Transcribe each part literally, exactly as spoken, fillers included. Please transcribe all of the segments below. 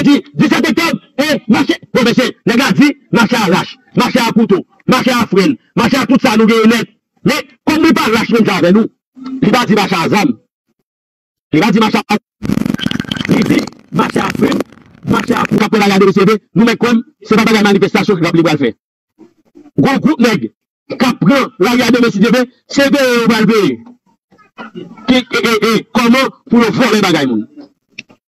di, disèt oktòb, e mache. Bon, mesye, nèg la di, mache a rach, mache a kouto, mache a frenn, mache a tout sa nou genyen nèt. Men, kòm li pa rach menm jan avè nou, li pa di mache a zam. Li pa di mache a, li di mache a frenn, mache a kouto. K ap pran lari a demen se ve, nou mèt kwè m, se pa bagay manifestasyon ki li pral fè. Gon gwoup nèg k ap pran lari a demen si Dye vle, se veye yo pral veye. Ki, e, e, e, kòman pou yo vòlè bagay moun.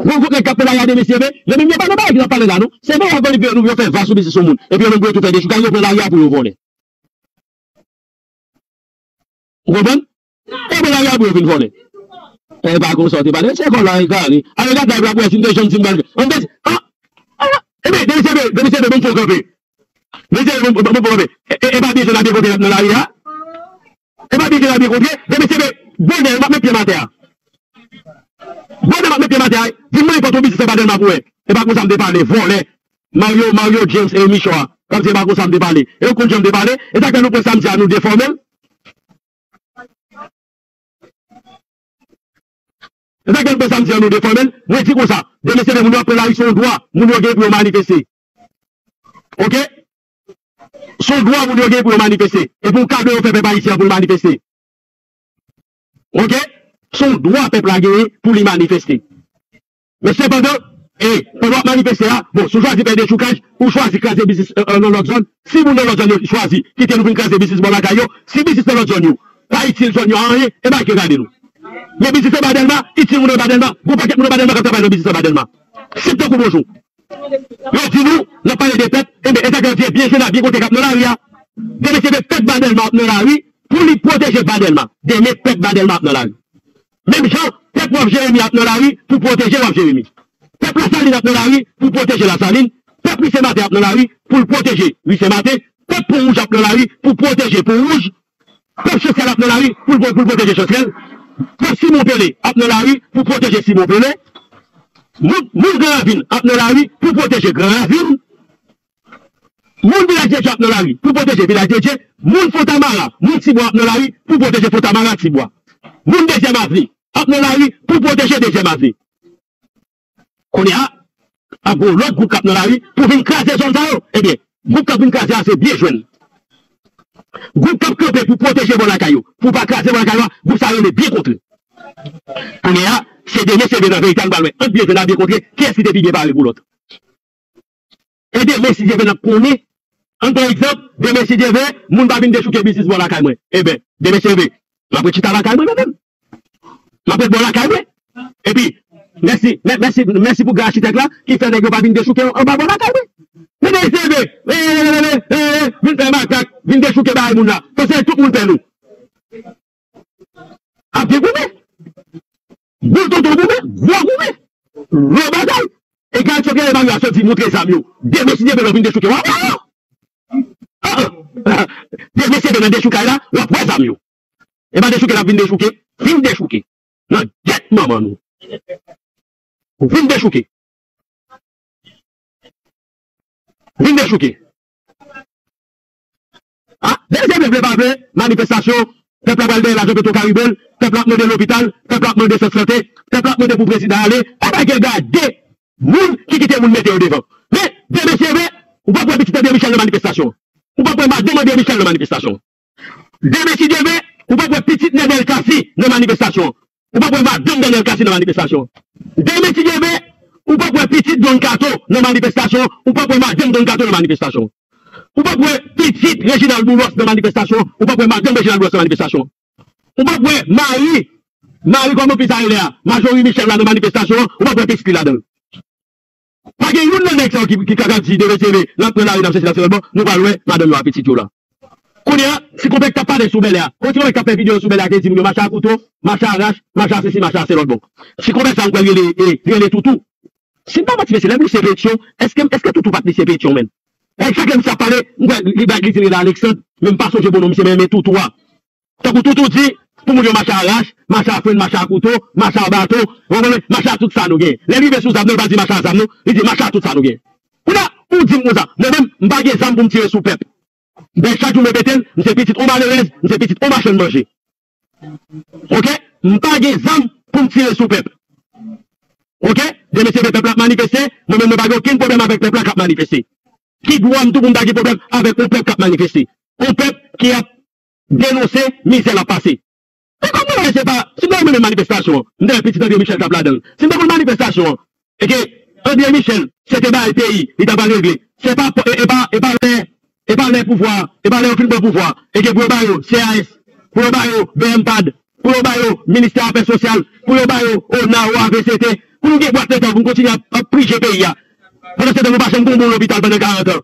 Gon gwoup nèg k ap pran lari a demen si Dye vle, yo menm yo pa nan bagay ki n ap pale la non. Se veye yo vòlè, yo, yo fè va sou biznis yon moun. Epi yo menm pou yo tou fè dechoukay, yo pran lari a pou yo vòlè. Ou konprann? E pran lari a pou yo vin vòlè. E pa konsa w te pale, se kò la e kale. Ale gad la, w ap wè si m te janm di m pral fè. An te di, an, an, e ben, demen se ve, demen se ve, bon fò kanpe. Demen se ve, bon, bon, bon fò kanpe. E, e, e pa byen jwenn a byen kontre nan lari a. E pa byen jwenn a byen kontre. Demen se ve, bonè, m ap met pye m atè a. Bonè, m ap met pye m atè a. Di m mwen nenpòt yon biznis anba Dèlma pou wè. E pa konsa m te pale, vòlè. Mario, Mario James e Michwa. Kòmsi e pa konsa m te pale. E ou konn jan m te pale. E sa k fè nou pran samdi a nou defòme l. E sa k fè nou pran samdi a nou defòme l. Mwen di konsa. Demen se ve moun yo ap pran lari se yon dwa. Moun yo gen pou yo manifeste. Oke? Se yon dwa moun yo gen pou yo manifeste. E pou yon kado yo fè pèp ayisyen an pou l manifeste. Oke? Se yon dwa pèp la genyen pou li manifeste. Men sepandan, e, pandan w ap manifeste a, bon, si w chwazi fè dechoukaj, ou chwazi kraze biznis, e, e, nan lòt zòn, si moun nan lòt zòn yo chwazi kite nou vin kraze biznis bò lakay yo, si biznis nan lòt zòn yo pa itil zòn yo a anyen, e bay ke gade nou. Men biznis anba Dèlma, itil moun anba Dèlma, gon pakèt moun anba Dèlma k ap travay nan biznis anba Dèlma. Sip tankou bonjou. Yo di nou, n ap pale de pèp, enben, e sa k fè yo di, byen jwenn a byen kontre k ap nan lari a. Demen se de pèp ba Dèlma ap nan lari, pou li pwoteje ba Dèlma. Demen pèp ba Dèlma ap nan lari. Menm jan, pèp Waf Jeremi ap nan lari pou pwoteje Waf Jeremi. Pèp Lasalin ap nan lari pou pwoteje Lasalin. Pèp Ri Sen Maten ap nan lari pou l pwoteje Ri Sen Maten. Pèp Pon Wouj ap nan lari pou pwoteje Pon Wouj. Pèp Chansyèl ap nan lari pou l, pou l pwoteje Chansyèl. Pèp Simon Pele ap nan lari pou pwoteje Simon Pele. Moun, moun Gran Ravin ap nan lari pou pwoteje Gran Ravin. Moun Vilaj Dye Dye ap nan lari pou pwoteje Vilaj Dye Dye. Moun Fontamara, moun Tibwa ap nan lari pou pwoteje Fontamara, Tibwa. Moun Dezyèm Avni ap nan lari pou pwoteje Dezyèm Avni. Kounye a, ap gon lòt gwoup k ap nan lari pou vin kraze zòn sa yo. Ebyen, gwoup k ap vin kraze a se byen jwenn. Gwoup k ap kanpe pou pwoteje bò lakay yo, pou pa kraze bò lakay yo a, gwoup sa yo rele byen kontre. Kounye a, se demen se ve nan verite a nou pral wè ant byen jwenn a byen kontre, kiyès ki te pi byen pare pou lòt. E demen, si Dye vle, n ap konnen. Ann pran egzanp, demen, si Dye vle, moun pa vin dechouke biznis bò lakay mwen. Eben, demen, si Dye vle, m ap ret chita lakay mwen, mwen menm. M ap ret bò lakay mwen. Epi, mèsi, mè-, mèsi, mèsi pou gran achitèk la, ki fè nèg yo pa vin dechouke anba bò lakay mwen. Men demen, si Dye vle, eh, eh, eh, eh, eh, vin fè makak, vin dechouke bagay moun la. Paske tout moun pè nou. Ap gen goumen. Boul tonton goumen, gwo goumen. Lò bagay. Egal chòk evalyasyon di montre zam yo. Demen si Dye vle lè w vin dechouke w ap wè yo. Ah, ah. Demen si Dye vle nan dechoukay la, w ap wè zam yo. E pa dechouke l ap vin dechouke. Vin dechouke. Nan gyèt manman nou. Vin dechouke. Vin dechouke. Ah, demen si Dye vle, vle pa vle, manifestasyon, pèp la pral dèyè lajan Petro Caribe, pèp la ap mande lopital, pèp la ap mande sant sante, pèp la ap mande pou prezidan ale, e pa gen gade moun ki kite moun mete yo devan. Men, demen si Dye vle, ou p ap wè pitit André Michel nan manifestasyon. Ou p ap wè madanm André Michel nan manifestasyon. Demen si Dye vle, ou p ap wè pitit Nenel Cassy nan manifestasyon. Ou p ap wè madanm Nenel Cassy nan manifestasyon. Demen si Dye vle, ou p ap wè pitit Don Kato nan manifestasyon. Ou p ap wè madanm Don Kato nan manifestasyon. Ou p ap wè pitit Reginald Boulos nan manifestasyon. Ou p ap wè madanm Reginald Boulos nan manifestasyon. Ou p ap wè mari, mari kòman pitit sa rele a, Marjorie Michel la nan manifestasyon an. Ou p ap wè pitit li ladan l. Pa gen youn nan nèg sa yo ki, ki ka, ka di demen si Dye vle, n ap pran lari, n ap sesi, n ap se lòt bò, nou pral wè madanm yo ak pitit yo la. Kounye a, ti konpè k t ap pale sou Bèlè a, gon ti konpè k t ap fè videyo sou Bèlè a ki di moun yo mache a kouto, mache a rach, mache a sesi, mache a se lòt bò. Ti konpè sa m kwè rele, e, rele Toutou. Si m pa manti, mesye, lè misye Petyon, èske, èske Toutou pa t misye Petyon, menm? E chak lè misye ap pale, m kwè li, li, li di l rele Alexandre, men m pa sonje bon non misye, men, men Toutou a. Tankou Toutou di, pou moun yo mache a rach, mache a frenn, mache a kouto, mache a baton, ou konprann, mache a tout sa nou gen. Lè li rive sou zam nan, li pa di mache a zam non, li di mache a tout sa nou gen. Kounye a, ou di m konsa, mwen menm, m pa gen zam pou m tire sou pèp. Men chak jou mwen pete l, m se pitit on malerèz, m se pitit on machann manje. Oke? M pa gen zam pou m tire sou pèp. Oke? Se mesye de pèp la ap manifeste, mwen menm mwen pa gen okenn pwoblèm avèk pèp la k ap manifeste. Ki dwa m tou pou m ta gen pwoblèm avèk yon pèp k ap manifeste? Yon pèp ki ap denonse mizè l ap pase. E kòm mwen wè se pa, si m ta renmen manifestasyon an, m te wè pitit André Michel k ap ladan l. Si m te konn manifestasyon an, e ke André Michel, se te bay peyi, li ta pral regle. Se pa, e, e pa, e pa lè, e pa lè pouvwa, e pa lè yo fin pran pouvwa, e ke pou yo ba yo C A S, pou yo ba yo B M pad, pou yo ba yo Ministè Afè Sosyal, pou yo ba yo ona, O A V C T, pou nou gen bwat letan, pou nou kontinye ap, ap prije peyi a. Pandan se tan, nou pa janm gen yon bon lopital pandan karant an.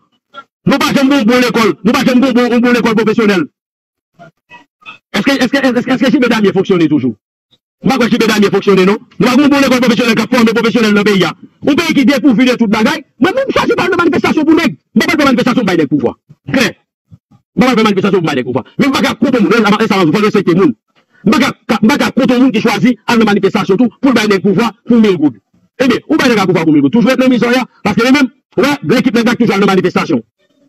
Nou pa janm gen yon bon lekòl, nou pa janm gen yon bon, yon bon lekòl pwofesyonèl. Èske, èske, èske, èske J B Damien fonksyone toujou? M pa kwè J B Damien fonksyone, non. Nou pa gen yon bon lekòl pwofesyonèl k ap fòme pwofesyonèl nan peyi a. Yon peyi ki depouvi de tout bagay. Mwen menm, m chwazi pa al nan manifestasyon pou nèg. M pa pral fè manifestasyon pou bay nèg pouvwa. Klè. M pa pral fè manifestasyon pou bay nèg pouvwa. Men m pa ka kont yon moun, non, sa m anvi fò l respekte moun. M pa ka, ka, m pa ka kont yon moun ki chwazi al nan manifestasyon tou pou l bay nèg pouvwa pou mil goud. Ebyen, ou bay nèg la pouvwa pou mil goud. Toujou ret nan mizè a, paske mwen menm, wè, gen ekip nèg la ki toujou al nan manifestasyon.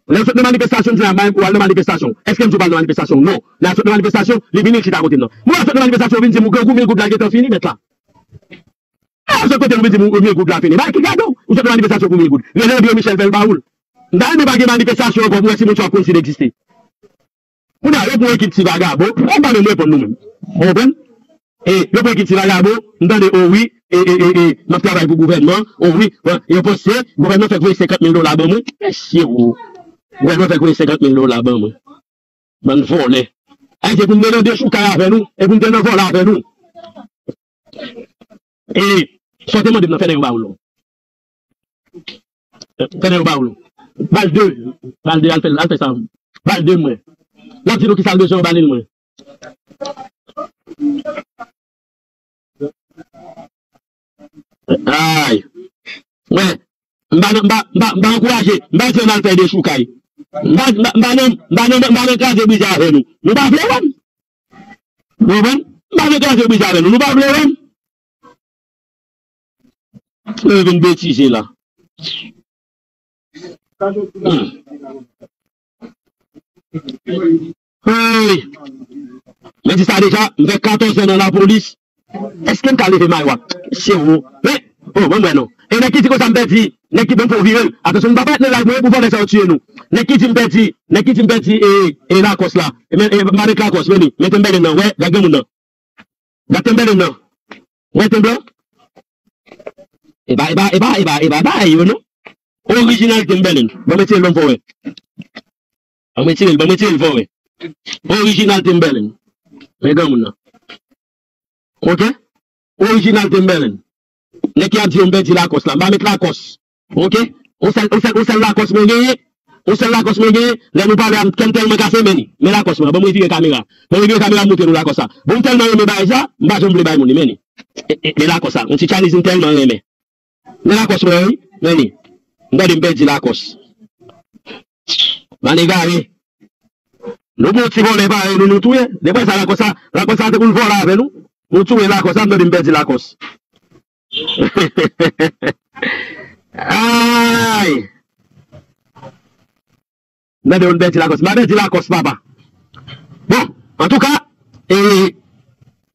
Lè yo sot nan manifestasyon, m di, "A, m al nan manifestasyon." Èske m di w pa al nan manifestasyon? Non. Lè a sot nan manifestasyon, li vini, li chita kote m nan. Mwen, lè a sot nan manifestasyon, vin di m, "Grangou, mil goud la gentan fini, mèt la." A, sot kote m, vin di m, "Mil goud la fini." Ba, ki gade w? Ou sot nan manifestasyon pou mil goud. Rele André Michel, fè l ba ou l. M ta renmen pa gen manifestasyon ankò pou wè si moun sa ap konn si l egziste. Kounye a, yo pran ekip ti vagabon, yo pa menm reponn nou menm. Ou konprann? E, yo pran ekip ti vagabon, m tande, o wi, e, e, e, e, m ap travay pou gouvènman, o wi, bon, yo panse, gouvènman fèk voye senkant mil dola ban mwen, mesye o, gouvènman fèk voye senkant mil dola ban mwen. Bann vòlè. Ayisyen pou m te nan dechoukay avè nou, e pou m te nan vòlè avè nou. E, sa w te mande m nan, fè nèg yo ba ou l. Fè nèg yo ba ou l. Bal de, bal de, al fè, al fè sa. Bal de mwen. L ap di nou kisa l bezwen, yo ba li l mwen. Ay. Mwen, m pa, m pa, m pa, m pa ankouraje, m pa di ann al fè dechoukay. M pa, m pa, m pa nan, m pa nan, m pa nan kraze brize avè nou. Nou pa vle wè m. Ou konprann? M pa nan kraze brize avè nou. Nou pa vle wè m. Yo vin betize la. Hmm. Hey! Mwen di sa deja, m fè katòz an nan lapolis. Èske m ka leve mayo a? Se ou. Men, oh, mwen, mwen, non. E nèg ki di konsa m pèdi, nèg ki ban m fo vire l. Atansyon, m pa parèt nan live mwen pou vòlè sa yo tiye nou. Nèg ki di m pèdi, nèg ki di m pèdi, e, e Lakòs la. E men, e, m pa met Lakòs, men li. Men Timberland nan, wè, gad granmoun nan. Gad Timberland nan. Wè Timberland? E pa, e pa, e pa, e pa, e pa, e pa, yo, non. Orijinal Timberland. Ban mwen tire l, ban m fè w wè. Ban mwen tire l, ban mwen tire l, fè w wè. Orijinal Timberland. Men granmoun nan. Ok? Orijinal Timberland. Nèg ki ap di yo m pèdi Lakòs la. M pa met Lakòs. Ok? On sèl, on sèl, on sèl Lakòs mwen genyen. On sèl Lakòs mwen genyen. Lè nou pale a m, kè m tèlman kase, men li. Men Lakòs mwen. Ban m revire kamera. Ban m revire kamera, m montre nou Lakòs la. Bon, m tèlman renmen bagay sa, m pa janm vle bay moun li, men li. E, e, men Lakòs la. On ti Chinese m tèlman renmen. Men Lakòs mwen, wi. Men li. M tande m pèdi Lakòs. Bann egare. Nou pran yon ti vòlè parèy nou, nou touye. Depi sa Lakòs sa, Lakòs sa te pou l vòlè avè nou. Nou touye Lakòs sa, m tande m pèdi Lakòs. Ay! M tande yon pèdi Lakòs. M pa pèdi Lakòs, papa. Bon, antouka, e,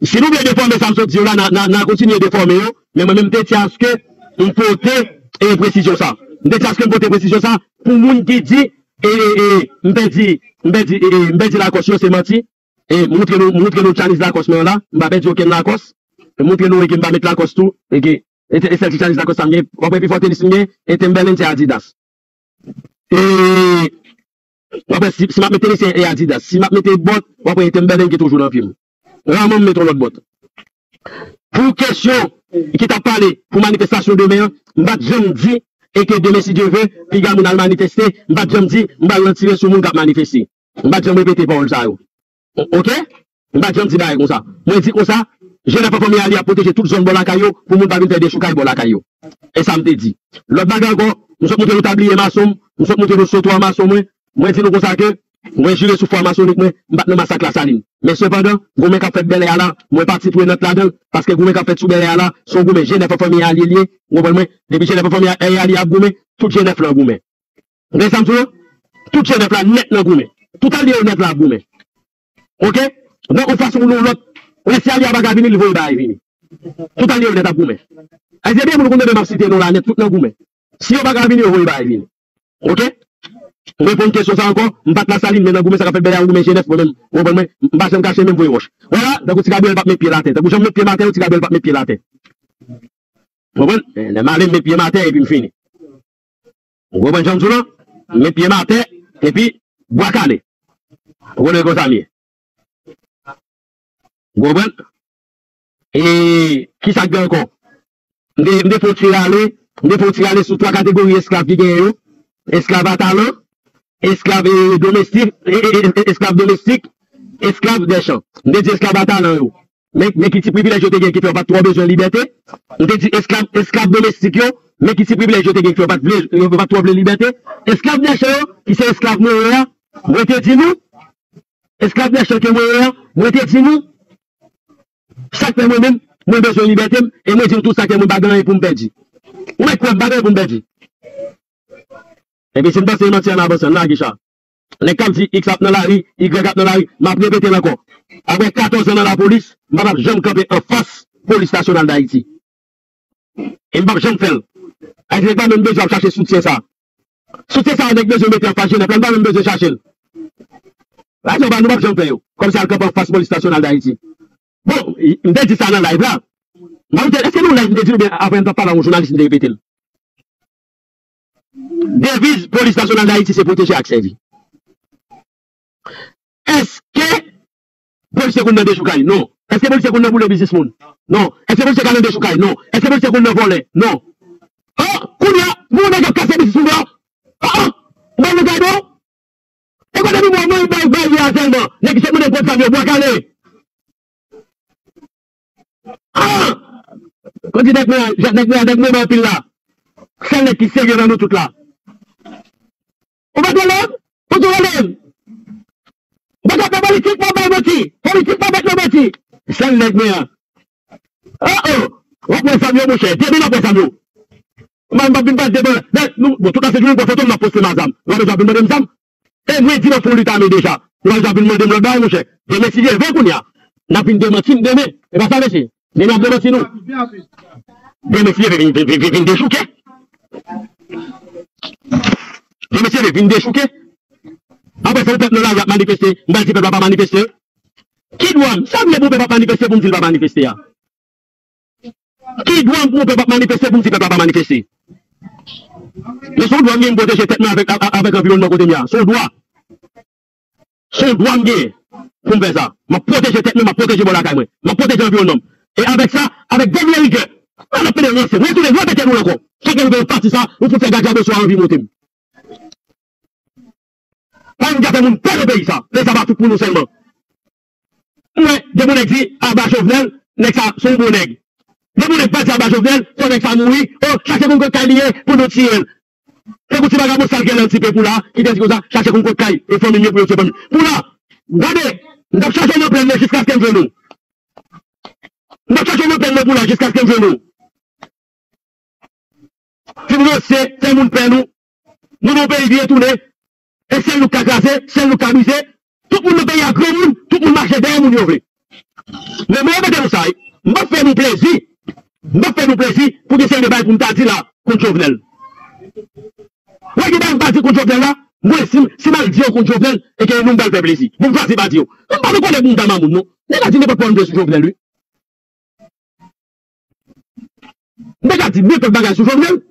si nou vle defòme sa m sot di yo la, n a, n a, n a kontinye defòme yo, men mwen menm m te di aske m pote, e, presizyon sa. M te di aske m pote presizyon sa pou moun ki di, e, e, e, m pèdi, m pèdi, e, e, m pèdi Lakòs yo, se manti. E, m montre nou, m montre nou Chinese Lakòs mwen an la, m pa pèdi okenn Lakòs. M montre nou e ke m pa met Lakòs tou, e ke, e, e sèl ti Chinese Lakòs sa m gen, w ap wè pi fò tenis m gen, e Timberland se Adidas. E, w ap wè si, si m ap met tenis se Adidas. Si m ap mete bòt, w ap wè e Timberland ki toujou nan pye m. Raman m met yon lòt bòt. Pou kesyon ki t ap pale pou manifestasyon demen an, m pa t janm di, e ke demen, si Dye ve, piga moun al manifeste, m pa t janm di, m pral nan tire sou moun k ap manifeste. M pa t janm repete pawòl sa yo. O-, oke? M pa t janm di bagay konsa. Mwen di konsa, G nèf an fanmi a li ap pwoteje tout zòn bò lakay yo, pou moun pa vin fè dechoukay bò lakay yo. E sa m te di. Lòt bagay ankò, m sot montre nou tabliye mason m, m sot montre nou soto a mason mwen, mwen di nou konsa ke, mwen jire sou fwa masonik mwen, m pa t nan masak Lasalin. Men sepandan, goumen k ap fèt Bèlè a la, mwen pati prenant ladan l, paske goumen k ap fèt sou Bèlè a la, se yon goumen G nèf an fanmi a li ye, ou konprann mwen? Depi G nèf an fanmi a, a li ap goumen, tout G nèf lan goumen. Ou konprann sa m di w? Tout G nèf la nèt nan goumen. Tout alye yo nèt la ap goumen. Oke? Donk, yon fason ou yon lòt, lè si alye a pa ka vini, li voye bagay vini. Tout ane yo nèt ap goumen. Ayisyen byen moun konn tande m ap site non la nèt, tout nan goumen. Si yo pa ka vini, yo voye bagay vini. Oke? M reponn kesyon sa ankò, m pa t Lasalin, men nan goumen sa k ap fèt Bèlè a, goumen G nèf, mwen menm, ou konprann mwen, m pa janm kache men m voye wòch. Vwala, tankou Ti Gabriyèl p ap met pye l atè. Tankou jan m met pye m atè, Ti Gabriyèl p ap met pye l atè. Ou konprann? Eh, lè m ale, m met pye m atè epi m fini. Ou konprann jan m di w lan? M met pye m atè, epi bwa kale. Ou konnen konsa m ye. Ou konprann? E kisa k gen ankò? M te, m te fè yon ti rale, m te fè yon ti rale sou twa kategori esklav ki genyen yo. Esklav a talan, esklav, e, domestik, e, e, e, e, esklav domestik, esklav dèchan. M te di esklav a talan yo. Men, men ki ti privilèj yo te gen ki fè yo pa t twò bezwen libète. M te di esklav, esklav domestik yo, men ki ti privilèj yo te gen ki fè yo pa t vle, yo pa t twò vle libète. Esklav dèchan yo, ki se esklav mwen ye a, mwen te di nou, esklav dèchan ke mwen ye a, mwen te di nou, sa k fè mwen menm, mwen bezwen libète m, e mwen di nou tou sa k fè mwen pa gen anyen pou m pèdi. Ou mèt kwè m pa gen anyen pou m pèdi. Epi si m panse e manti an avanse, ann lage cha. Nèg k ap di X ap nan lari, Y ap nan lari, m ap repete l ankò. Apre katòz an nan lapolis, m pa t ap janm kanpe anfas Polis Nasyonal d Ayiti. E m p ap janm fè l. Ayisyen pa menm bezwen ap chache soutyen sa. Soutyen sa a nèg bezwen mete anfas G nèf la, n pa menm bezwen chache l. Ayisyen pa, nou p ap janm fè yo. Kòmsi al kanpe anfas Polis Nasyonal d Ayiti. Bon, m te di sa nan live la. M pa konn èske nan live m te di l oubyen apre m t ap pale a yon jounalis m te repete l. Deviz Polis Nasyonal d Ayiti se pwoteje ak sèvi. Èske polisye konn nan dechoukay? Non. Èske polisye konn nan boule biznis moun? Non. Èske polisye ka nan dechoukay? Non. Èske polisye konn nan vòlè? Non. Oh, kounye a, pou yon nèg ap kase biznis moun deyò. Oh, oh, m pral gade w. E kote nou mwen, mwen, bay, bay, li a sèlman. Nèg ki sot mande m pran zam yo, bwa kale. Ah! Kon di nèg mwen, nèg mwen, nèg mwen anpil la. Sèl nèg ki serye nan nou tout la. Ou pa t rele m? Ou tou rele m? Ou pa t ap fè politik, pa bay manti. Politik pa met nan manti. Sèl nèg mwen an. Oh, oh. W ap wè zam yo, monchè. Demen w ap wè zam yo. Mwen, m p ap vin pale de ban. Men, nou, bon, tout la se jounen, m pran foto m, m ap poste m a zam. Nou pa bezwen ap vin mande m zam. E mwen di nan fon lit ame deja. Nou pa bezwen ap vin mande m lòt bagay, monchè. Demen, si Dye vle, kounye a, n ap vin demanti m demen. E pa sa, mesye? Demen ap demanti nou. Demen, si Dye vle, vin, vin, vin, vin, vin dechouke. Demen, si Dye vle, vin dechouke. Apre sa, yon pèp nan lari ap manifeste. M pral di pèp la pa manifeste. Ki dwa m? Sa m gen pou pèp ap manifeste pou m di l pa manifeste a? Ki dwa m pou yon pèp ap manifeste pou m di pèp la pa manifeste? Men se yon dwa m gen m pwoteje tèt mwen avèk, a-, a-, avèk anviwònman kote m ye a. Se yon dwa. Se yon dwa m genyen pou m fè sa. M ap pwoteje tèt mwen, m ap pwoteje bò lakay mwen. M ap pwoteje anviwònman m. E avèk sa, avèk dènye rigè, an ap pede ranse. Mwen tounen, mwen pete nou ankò. Chak lè nou gen yon pati sa, nou fout fè gadjaboswa anvi monte m. Pa yon afè moun pè nan peyi sa. Peyi sa pa tout pou nou sèlman. Mwen, depi yon nèg di aba Jovenel, nèg sa se yon bon nèg. Depi yon nèg pa di aba Jovenel, fò nèg sa mouri, o, chache konn kot kay li ye pou nou tiye l. Tankou ti vagabon sa l gen nan ti pe pou la, ki te di konsa, chache konn kot kay, e fanmi m yo pou yo tiye fanmi m. Pou la, gade, m t ap chache w nan plèn nan jiskaske m jwenn ou. M t ap chache w nan plèn nan pou la jiskaske m jwenn ou. Fin ranse, fè moun pè nou. Nou nan yon peyi ki retounen. E sèl nou k ka kraze, sèl nou k ka brize. Tout moun nan peyi a granmoun, tout moun mache dèyè moun yo vle. Men mwen repete nou sa, wi. M p ap fè nou plezi. M p ap fè nou plezi pou gen seri de bagay pou m ta di la kont Jovenel. Wè gen bagay m pa di kont Jovenel la, mwen si, si m al di yo kont Jovenel, e ke nou m pral fè plezi. Bon, m chwazi pa di yo. M pa nan kòlè pou m ta mamoun, non. Nèg la di nenpòt pawòl m vle sou Jovenel, wi. M te ka di nenpòt bagay sou Jovenel,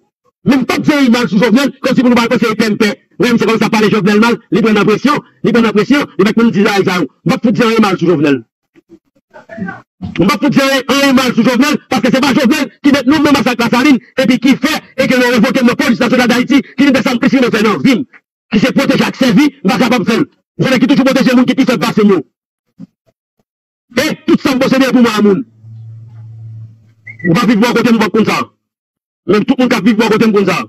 men m p ap di anyen mal sou Jovenel, kòmsi pou nou pral panse e pè m pè. Wè, misye kòmanse ap pale Jovenel mal, li pran nan presyon, li pran nan presyon, li pa t konn di bagay sa yo. M p ap fout di anyen mal sou Jovenel. M p ap fout di anyen, anyen mal sou Jovenel, paske se pa Jovenel ki met non m nan masak Lasalin, epi ki fè, e ke yo revoke m nan Polis Nasyonal d Ayiti, ki te fè sa m plis renmen fè nan vi m, ki se pwoteje ak sèvi, m pa kapab fè l. Se nèg ki toujou pwoteje moun ki pi fèb pase m yo. E tout sa m posede pou mwen a moun. Ou pa viv bò kote m, ou p ap konn sa. Men tout moun k ap viv bò kote m konn sa.